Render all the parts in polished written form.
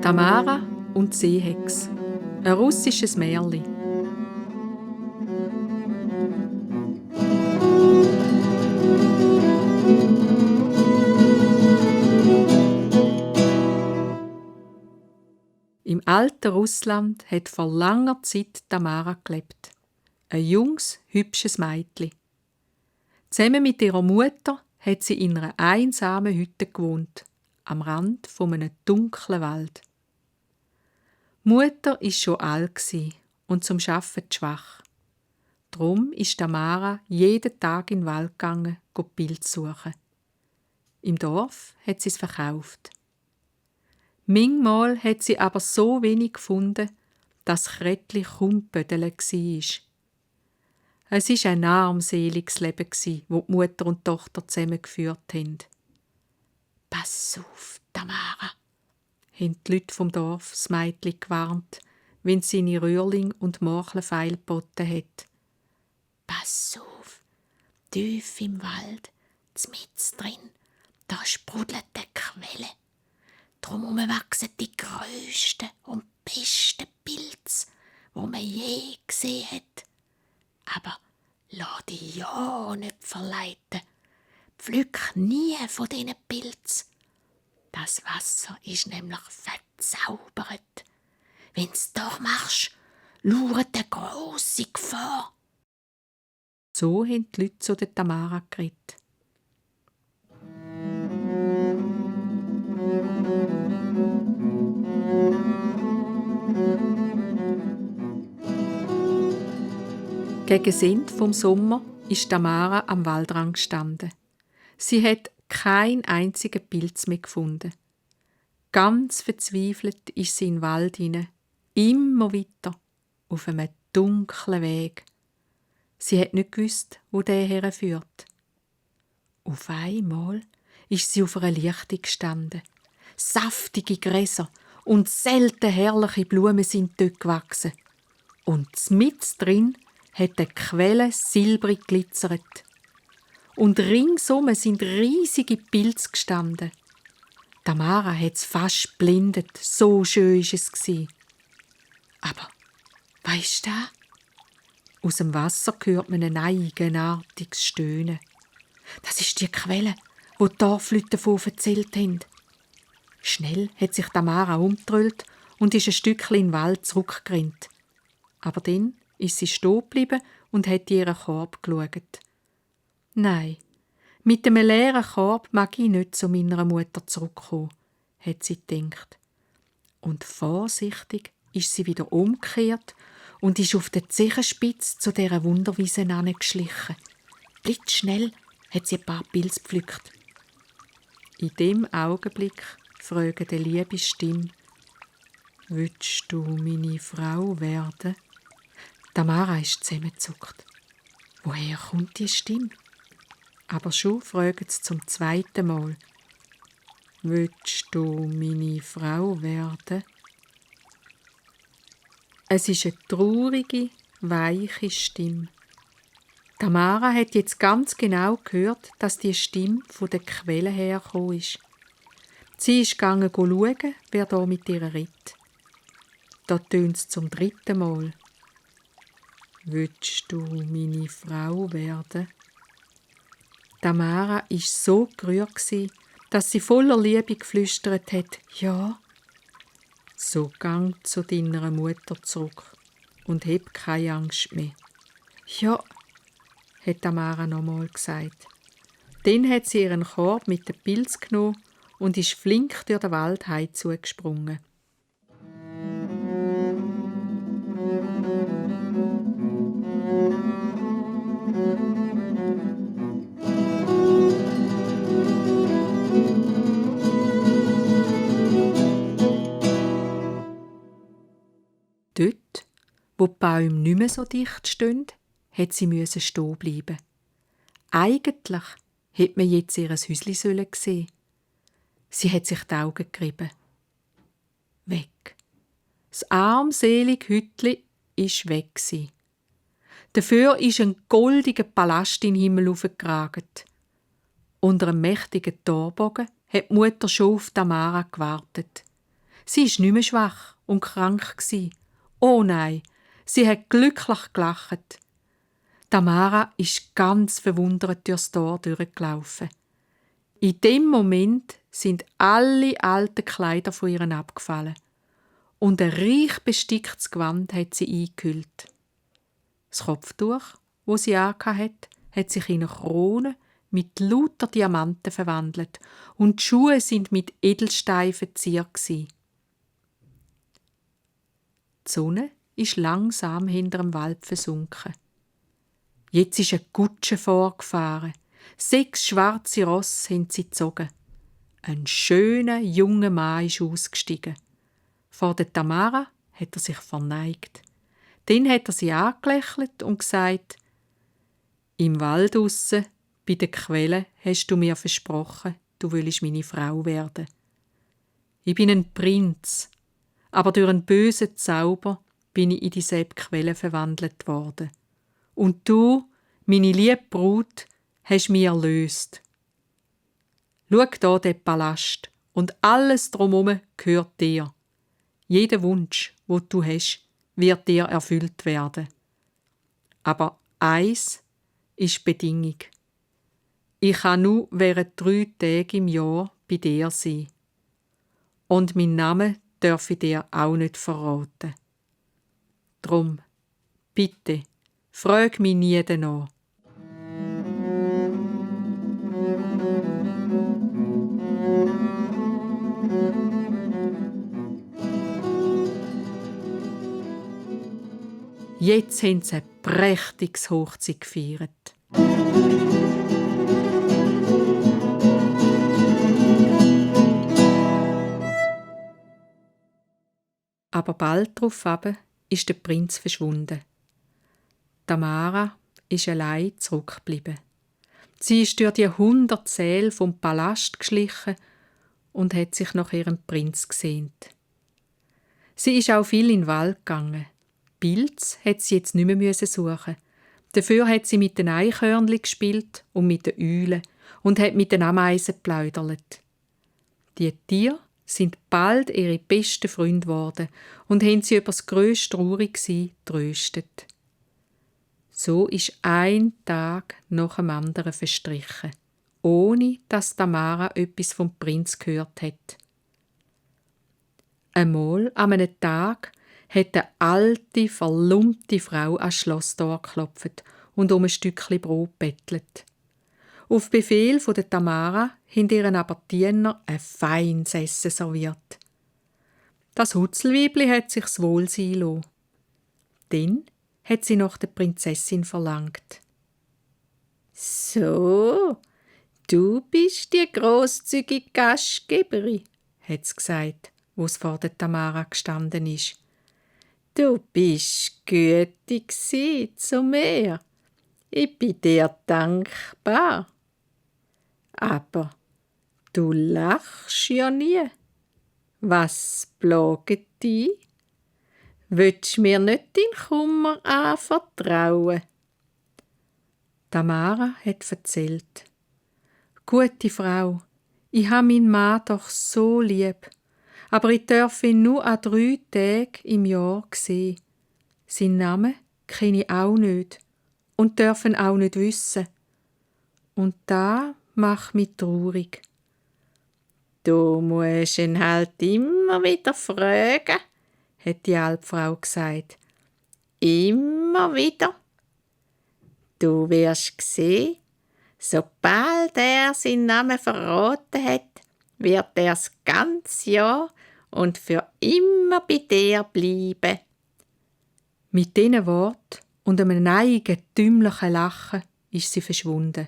Tamara und die Seehex. Ein russisches Märchen. Im alten Russland hat vor langer Zeit Tamara gelebt. Ein junges, hübsches Mädchen. Zusammen mit ihrer Mutter hat sie in einer einsamen Hütte gewohnt, am Rand von einem dunklen Wald. Die Mutter war schon alt und zum Arbeiten schwach. Darum ist Tamara jeden Tag in den Wald gegangen, Pilze suchen. Im Dorf hat sie es verkauft. Manchmal hat sie aber so wenig gefunden, dass das Krättli kaum bödeln war. Es war ein armseliges Leben, das die Mutter und die Tochter zusammengeführt haben. «Pass auf, Tamara», haben die Leute vom Dorf das Mädchen gewarnt, wenn sie seine Rührling und Morchelfeil geboten hat. «Pass auf, tief im Wald, zmitz drin, da sprudelt eine Quelle. Drum wachsen die grössten und besten Pilze, die man je gesehen hat. Aber lass dich ja nicht verleiten. Pflück nie von diesen Pilzen. Das Wasser ist nämlich verzaubert. Wenn's doch machst, lauert eine grosse Gefahr.» So haben die Leute zu der Tamara geredet. Gegen Ende vom Sommer ist Tamara am Waldrand gestanden. Sie hat keinen einzigen Pilz mehr gefunden. Ganz verzweifelt ist sie in den Wald hinein, immer weiter, auf einem dunklen Weg. Sie hat nicht gewusst, wo der herführt. Auf einmal ist sie auf einer Lichtung gestanden. Saftige Gräser und selten herrliche Blumen sind dort gewachsen. Und mitten drin hat eine Quelle silbrig glitzert. Und ringsum sind riesige Pilze gestanden. Tamara hat es fast blindet, so schön war es. Aber was ist das? Aus dem Wasser hört man ein eigenartiges Stöhnen. Das ist die Quelle, wo die Dorfleute davon erzählt haben. Schnell hat sich Tamara umgedreht und ist ein Stückchen in den Wald zurückgerannt. Aber dann ist sie stehen geblieben und hat in ihren Korb geschaut. Nein, mit einem leeren Korb mag ich nicht zu meiner Mutter zurückkommen, hat sie gedacht. Und vorsichtig ist sie wieder umgekehrt und ist auf der Zehenspitze zu dieser Wunderwiese hinangeschlichen. Blitzschnell hat sie ein paar Pilze gepflückt. In dem Augenblick fragt eine liebe Stimme: «Willst du meine Frau werden?» Tamara ist zusammengezuckt. Woher kommt die Stimme? Aber schon fragt sie zum zweiten Mal: «Willst du meine Frau werden?» Es ist eine traurige, weiche Stimme. Tamara hat jetzt ganz genau gehört, dass die Stimme von der Quelle hergekommen ist. Sie ist gegangen schauen, wer da mit ihr redet. Da tönt es zum dritten Mal: «Willst du meine Frau werden?» Tamara war so gerührt, dass sie voller Liebe geflüstert hat: «Ja.» «So gang zu deiner Mutter zurück und hab keine Angst mehr.» «Ja», hat Tamara nochmal gesagt. Dann hat sie ihren Korb mit den Pilzen genommen und ist flink durch den Wald heimzugesprungen. Dort, wo die Bäume nicht mehr so dicht stehen, hat sie stehen bleiben. Eigentlich hätte man jetzt ihr Häuschen sehen sollen. Sie hat sich die Augen gerieben. Weg. Das armselige Hütli war weg. Dafür ist ein goldiger Palast in den Himmel aufgeragt. Unter einem mächtigen Torbogen hat die Mutter schon auf Tamara gewartet. Sie ist nicht mehr schwach und krank gsi. Oh nein, sie hat glücklich gelacht. Tamara ist ganz verwundert durchs Tor durchgelaufen. In dem Moment sind alle alten Kleider von ihr abgefallen und ein reich besticktes Gewand hat sie eingehüllt. Das Kopftuch, wo sie angehabt hat sich in eine Krone mit lauter Diamanten verwandelt und die Schuhe sind mit Edelsteinen verziert gsi. Die Sonne ist langsam hinter dem Wald versunken. Jetzt ist eine Kutsche vorgefahren. 6 schwarze Rosse haben sie gezogen. Ein schöner, junger Mann ist ausgestiegen. Vor der Tamara hat er sich verneigt. Dann hat er sie angelächelt und gesagt: Im Wald aussen, bei der Quelle, hast du mir versprochen, du willst meine Frau werden. Ich bin ein Prinz, aber durch einen bösen Zauber bin ich in dieselbe Quelle verwandelt worden. Und du, meine liebe Brut, hast mich erlöst. Schau da den Palast und alles drumherum gehört dir. Jeder Wunsch, wo du hast, wird dir erfüllt werden. Aber eins ist die Bedingung. Ich kann nur während 3 Tage im Jahr bei dir sein. Und meinen Namen darf ich dir auch nicht verraten. Drum, bitte, frag mich nie danach. Jetzt haben sie ein prächtiges Hochzeit gefeiert. Aber bald darauf ist der Prinz verschwunden. Tamara ist allein zurückgeblieben. Sie ist durch die 100 Säle vom Palast geschlichen und hat sich nach ihrem Prinz gesehnt. Sie ist auch viel in den Wald gegangen. Pilz hat sie jetzt nicht mehr suchen. Dafür hat sie mit den Eichhörnchen gespielt und mit den Eulen und hat mit den Ameisen geplaudert. Die Tiere sind bald ihre besten Freunde geworden und haben sie über das grösste Traurigsein tröstet. So ist ein Tag nach dem anderen verstrichen, ohne dass Tamara etwas vom Prinz gehört hat. Einmal an einem Tag hat eine alte, verlumpte Frau ans Schlosstor geklopft und um ein Stückchen Brot bettelt. Auf Befehl von der Tamara haben ihren aber Diener ein feines Essen serviert. Das Hutzelweibli hat sich's wohl sein lassen. Dann hat sie nach der Prinzessin verlangt. «So, du bist die grosszügige Gastgeberin», hat sie gesagt, wo es vor der Tamara gestanden ist. «Du bist gütig zu mir. Ich bin dir dankbar. Aber du lachst ja nie. Was plagt dich? Willst mir nicht deinen Kummer anvertrauen?» Tamara hat erzählt. «Gute Frau, ich habe meinen Mann doch so lieb, aber ich darf ihn nur an 3 Tage im Jahr sehen. Seinen Namen kenne ich auch nicht und darf ihn auch nicht wissen. Und da macht mich traurig.» «Du musst ihn halt immer wieder fragen», hat die Albfrau gesagt. «Immer wieder. Du wirst sehen, sobald er seinen Namen verraten hat, wird er das ganze Jahr und für immer bei dir bleiben.» Mit diesen Worten und einem eigentümlichen Lachen ist sie verschwunden.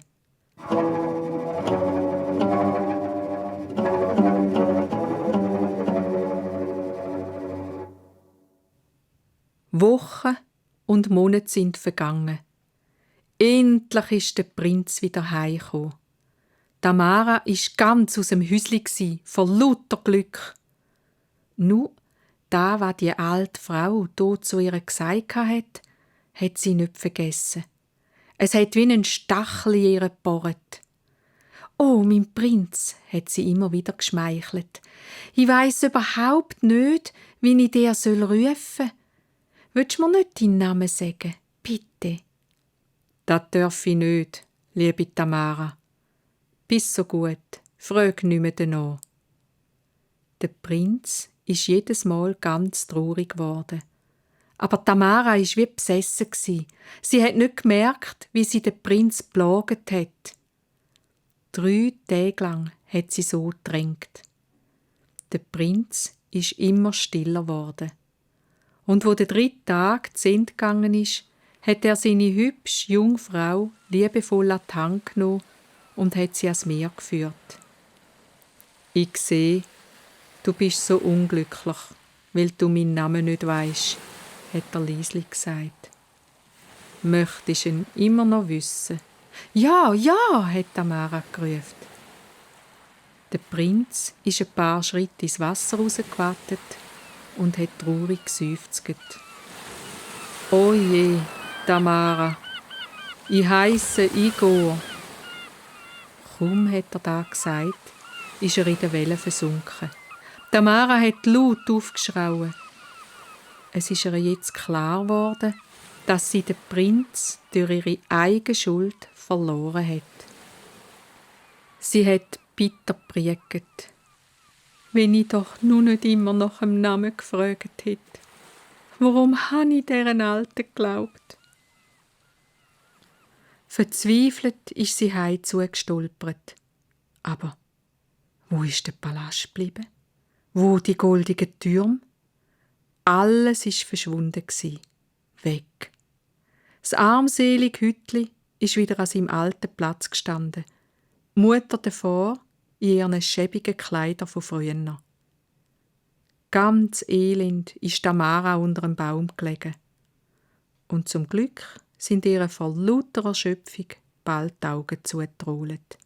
Wochen und Monate sind vergangen. Endlich ist der Prinz wieder heimgekommen. Tamara war ganz aus dem Häuschen, vor lauter Glück. Nur, da, was die alte Frau dort zu ihr gesagt hat, hat sie nicht vergessen. Es hat wie ein Stachel in ihr gebohrt. «Oh, mein Prinz», hat sie immer wieder geschmeichelt. «Ich weiss überhaupt nicht, wie ich dir rufen soll. Willst du mir nicht deinen Namen sagen? Bitte.» «Das darf ich nicht, liebe Tamara. Bist so gut, frag nicht mehr danach.» Der Prinz ist jedes Mal ganz traurig geworden. Aber Tamara war wie besessen. Sie hat nicht gemerkt, wie sie den Prinz plaget hat. 3 Tage lang hat sie so gedrängt. Der Prinz ist immer stiller geworden. Und wo der 3. Tag zu Ende gegangen ist, hat er seine hübsche junge Frau liebevoll an die Hand genommen und hat sie ans Meer geführt. «Ich sehe, du bist so unglücklich, weil du meinen Namen nicht weisst», hat er leislich gesagt. «Möchtest du ihn immer noch wissen?» «Ja, ja», hat Tamara gerufen. Der Prinz ist ein paar Schritte ins Wasser rausgewartet und hat traurig geseufzt. «Oh je, Tamara, ich heisse Igor.» Kaum hat er das gesagt, ist er in der Welle versunken. Tamara hat laut aufgeschrauen. Es ist ihr jetzt klar geworden, dass sie den Prinz durch ihre eigene Schuld verloren hat. Sie hat bitter gepriegt. Wenn ich doch nur nicht immer nach dem Namen gefragt hätte. Warum habe ich dieser Alten geglaubt? Verzweifelt ist sie heim zugestolpert. Aber wo ist der Palast geblieben? Wo die goldigen Türme? Alles war verschwunden. Weg. Das armselige Hütli ist wieder an seinem alten Platz gestanden. Die Mutter davor in ihren schäbigen Kleidern von früher. Ganz elend ist Tamara unter dem Baum gelegen. Und zum Glück sind ihr vor lauter Erschöpfung bald die Augen zugetrollt.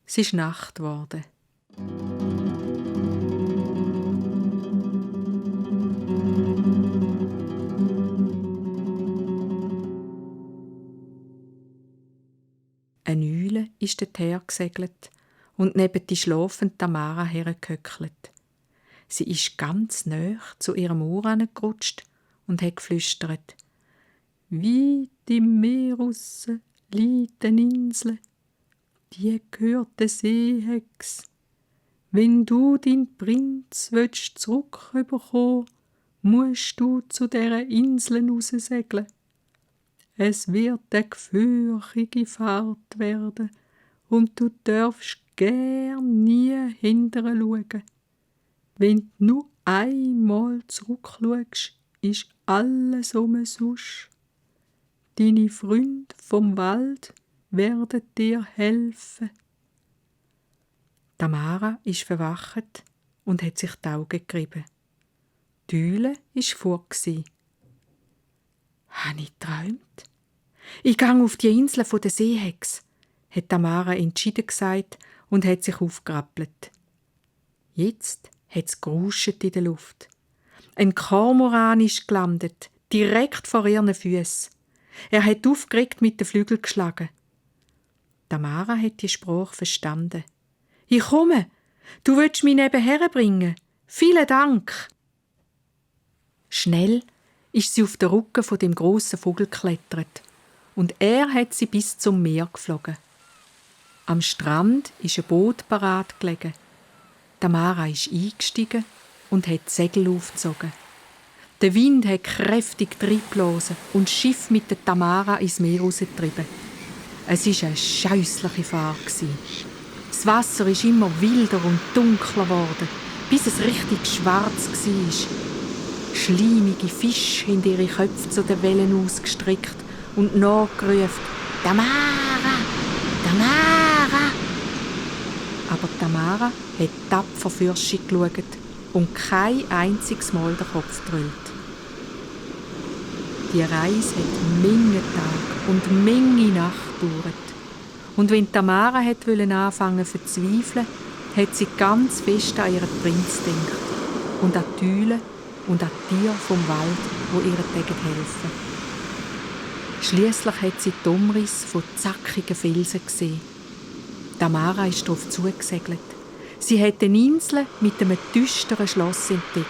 Es ist Nacht geworden. Eine Eule ist dorthin gesegelt und neben die schlafende Tamara hergehöckelt. Sie ist ganz nahe zu ihrem Ohr gerutscht und hat geflüstert: «Weit im Meer russe liegt eine Insel, die gehört der Seehex. Wenn du deinen Prinz zurückbekommen willst, musst du zu dieser Insel raussegeln. Es wird eine gefürchtige Fahrt werden und du darfst gern nie hinterher schauen. Wenn du nur einmal zurückschaust, ist alles umsonst. Deine Freunde vom Wald werden dir helfen.» Tamara ist verwacht und hat sich die Augen gerieben. Die Eule war fort. «Habe ich geträumt? Ich gehe auf die Insel der Seehex», hat Tamara entschieden gesagt und hat sich aufgerappelt. Jetzt hat es geruscht in der Luft. Ein Kormoran ist gelandet, direkt vor ihren Füßen. Er hat aufgeregt mit den Flügeln geschlagen. Tamara hat die Sprache verstanden. «Ich komme! Du willst mich nebenher bringen! Vielen Dank!» Schnell ist sie auf den Rücken von dem grossen Vogel geklettert und er hat sie bis zum Meer geflogen. Am Strand ist ein Boot parat gelegen. Tamara ist eingestiegen und hat die Segel aufgezogen. Der Wind hat kräftig reingeblasen und das Schiff mit der Tamara ins Meer rausgetrieben. Es war eine scheissliche Fahrt. Das Wasser ist immer wilder und dunkler geworden, bis es richtig schwarz war. Schleimige Fische haben ihre Köpfe zu den Wellen ausgestreckt und nachgerufen: «Tamara! Tamara!» Aber Tamara hat tapfer für sich geschaut und kein einziges Mal den Kopf gedrüllt. Die Reise hat Menge Tag und Menge Nacht gedauert. Und wenn Tamara anfangen zu verzweifeln, hat sie ganz fest an ihren Prinz gedacht und an die Eule und an die Tiere vom Wald, die ihr helfen. Schliesslich hat sie die Umrisse von zackigen Felsen gesehen. Tamara ist darauf zugesegelt. Sie hat eine Insel mit einem düsteren Schloss entdeckt.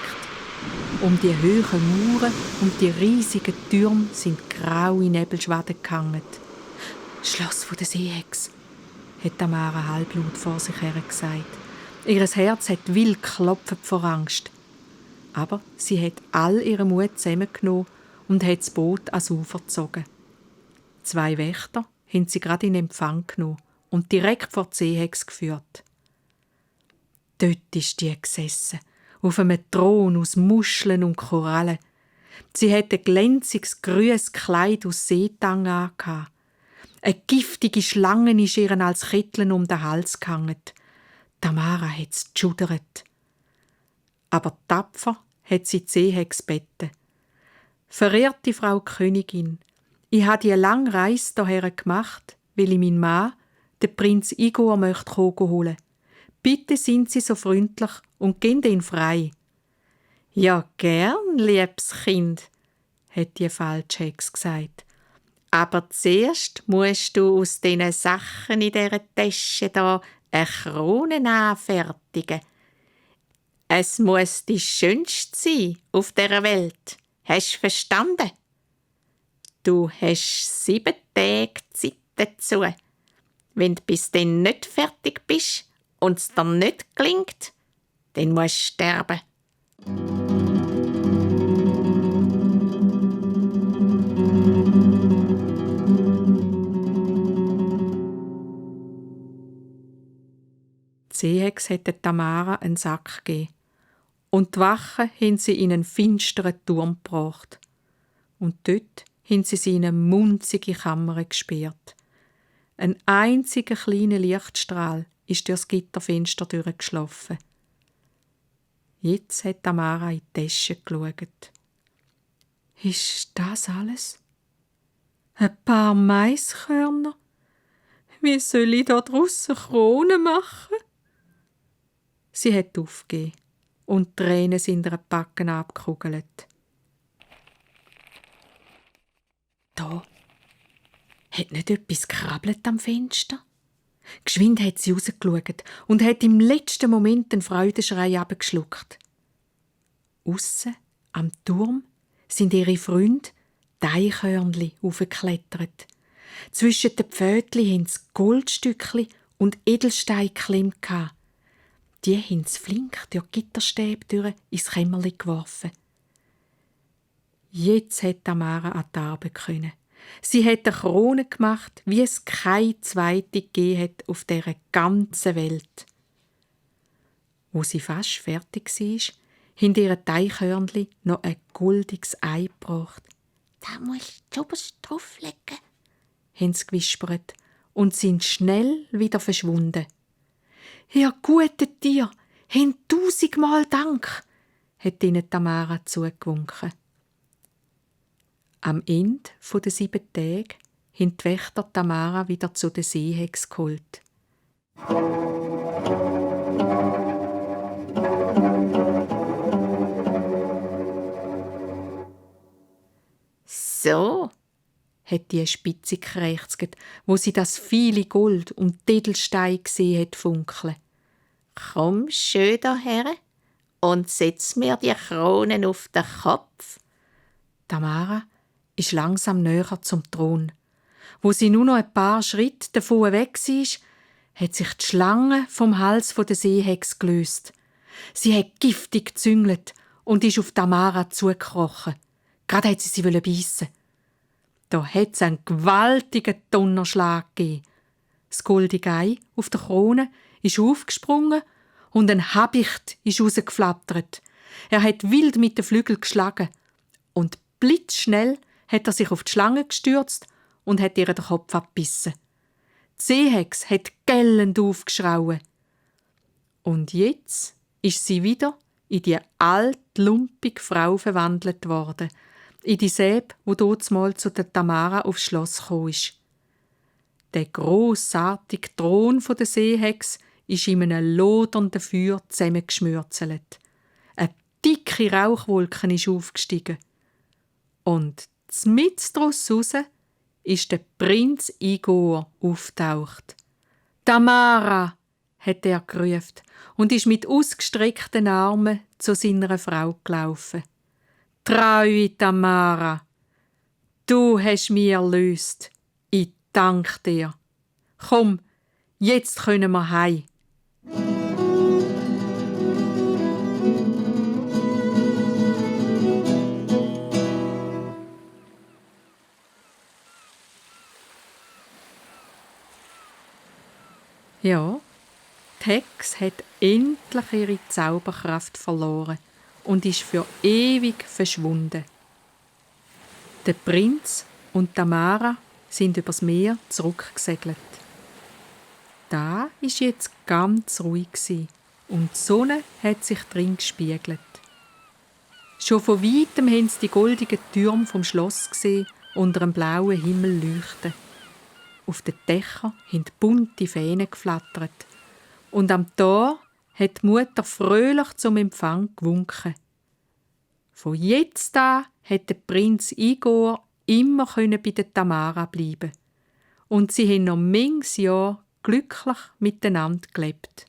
Um die hohen Mauern und die riesigen Türme sind graue Nebelschwaden gehangen. «Schloss der Seehex», hat Tamara halblaut vor sich her gesagt. Ihr Herz hat wild geklopft vor Angst. Aber sie hat all ihren Mut zusammengenommen und hat das Boot ans Ufer gezogen. 2 Wächter haben sie gerade in Empfang genommen und direkt vor die Seehex geführt. Dort ist die gesessen, auf einem Thron aus Muscheln und Korallen. Sie hatte ein glänziges, grünes Kleid aus Seetang an. Eine giftige Schlange ist ihr als Kettchen um den Hals gehangen. Tamara hat es geschudert. Aber tapfer hat sie die Seehex gebeten. «Verehrte Frau Königin, ich habe die lange Reise hierher gemacht, weil ich meinen Mann, den Prinz Igor, möchte holen. Bitte sind Sie so freundlich und gehen ihn frei.» «Ja, gern, liebes Kind», hat die falsche Hex gesagt. «Aber zuerst musst du aus diesen Sachen in dieser Tasche hier eine Krone anfertigen. Es muss die schönste sein auf dieser Welt. Hast du verstanden? Du hast 7 Tage Zeit dazu. Wenn du bis dann nicht fertig bist und es dir nicht gelingt, dann musst du sterben.» Die Seehex hat Tamara einen Sack gegeben. Und die Wachen haben sie in einen finsteren Turm gebracht. Und dort haben sie in eine munzige Kammer gesperrt. Ein einziger kleiner Lichtstrahl ist durch das Gitterfenster durchgeschlafen. Jetzt hat Tamara in die Tasche geschaut. Ist das alles? Ein paar Maiskörner? Wie soll ich da draussen Kronen machen? Sie hat aufgegeben und die Tränen sind ihr Backen abgekugelt. Da hat nicht etwas gekrabbelt am Fenster? Geschwind hat sie rausgeschaut und hat im letzten Moment einen Freudenschrei abgeschluckt. Aussen am Turm sind ihre Freunde, die Eichhörnchen, aufgeklettert. Zwischen den Pfötchen haben sie Goldstückchen und Edelsteine geklemmt. Die haben sie flink durch die Gitterstäbe durch ins Kämmerchen geworfen. Jetzt hat Tamara an die Arbeit können. Sie hat eine Krone gemacht, wie es keine zweite gegeben hat auf dieser ganzen Welt. Wo sie fast fertig war, haben ihre Eichhörnchen noch ein goldiges Ei gebracht. «Da musst du oberst drauflegen», haben sie gewispert und sind schnell wieder verschwunden. «Ihr guten Tier, habt 1000-mal Dank», hat ihnen Tamara zugewunken. Am Ende der 7 Tage haben die Wächter Tamara wieder zu der Seehex geholt. «So», hat die Spitze gekrächzt, wo sie das viele Gold und die Edelsteine gesehen hat funkeln. «Komm schön daher und setz mir die Kronen auf den Kopf.» Tamara ist langsam näher zum Thron. Wo sie nur noch ein paar Schritte davon weg war, hat sich die Schlange vom Hals der Seehex gelöst. Sie hat giftig gezüngelt und ist auf Tamara zugekrochen. Gerade hat sie beißen. Da hat es einen gewaltigen Donnerschlag gegeben. Das goldige Ei auf der Krone ist aufgesprungen und ein Habicht ist rausgeflattert. Er hat wild mit den Flügeln geschlagen und blitzschnell hat er sich auf die Schlange gestürzt und hat ihr den Kopf abgebissen. Die Seehex hat gellend aufgeschrauen. Und jetzt ist sie wieder in die alte, lumpige Frau verwandelt worden, in die Säbe, wo damals zu der Tamara aufs Schloss gekommen ist. Der grossartige Thron der Seehex ist in einem lodernden Feuer zusammengeschmürzelt. Eine dicke Rauchwolke ist aufgestiegen. Und mitten daraus raus ist der Prinz Igor auftaucht. «Tamara!» hat er gerufen und ist mit ausgestreckten Armen zu seiner Frau gelaufen. «Traui, Tamara! Du hast mich erlöst. Ich danke dir. Komm, jetzt können wir heim.» Ja, die Hex hat endlich ihre Zauberkraft verloren und ist für ewig verschwunden. Der Prinz und Tamara sind übers Meer zurückgesegelt. Da ist jetzt ganz ruhig gsi und die Sonne hat sich drin gespiegelt. Schon von weitem haben sie die goldigen Türme vom Schloss gesehen, unter einem blauen Himmel leuchten. Auf den Dächern haben bunte Fähnen geflattert. Und am Tor hat die Mutter fröhlich zum Empfang gewunken. Von jetzt an hat der Prinz Igor immer bei der Tamara bleiben. Und sie haben noch manches Jahr glücklich miteinander gelebt.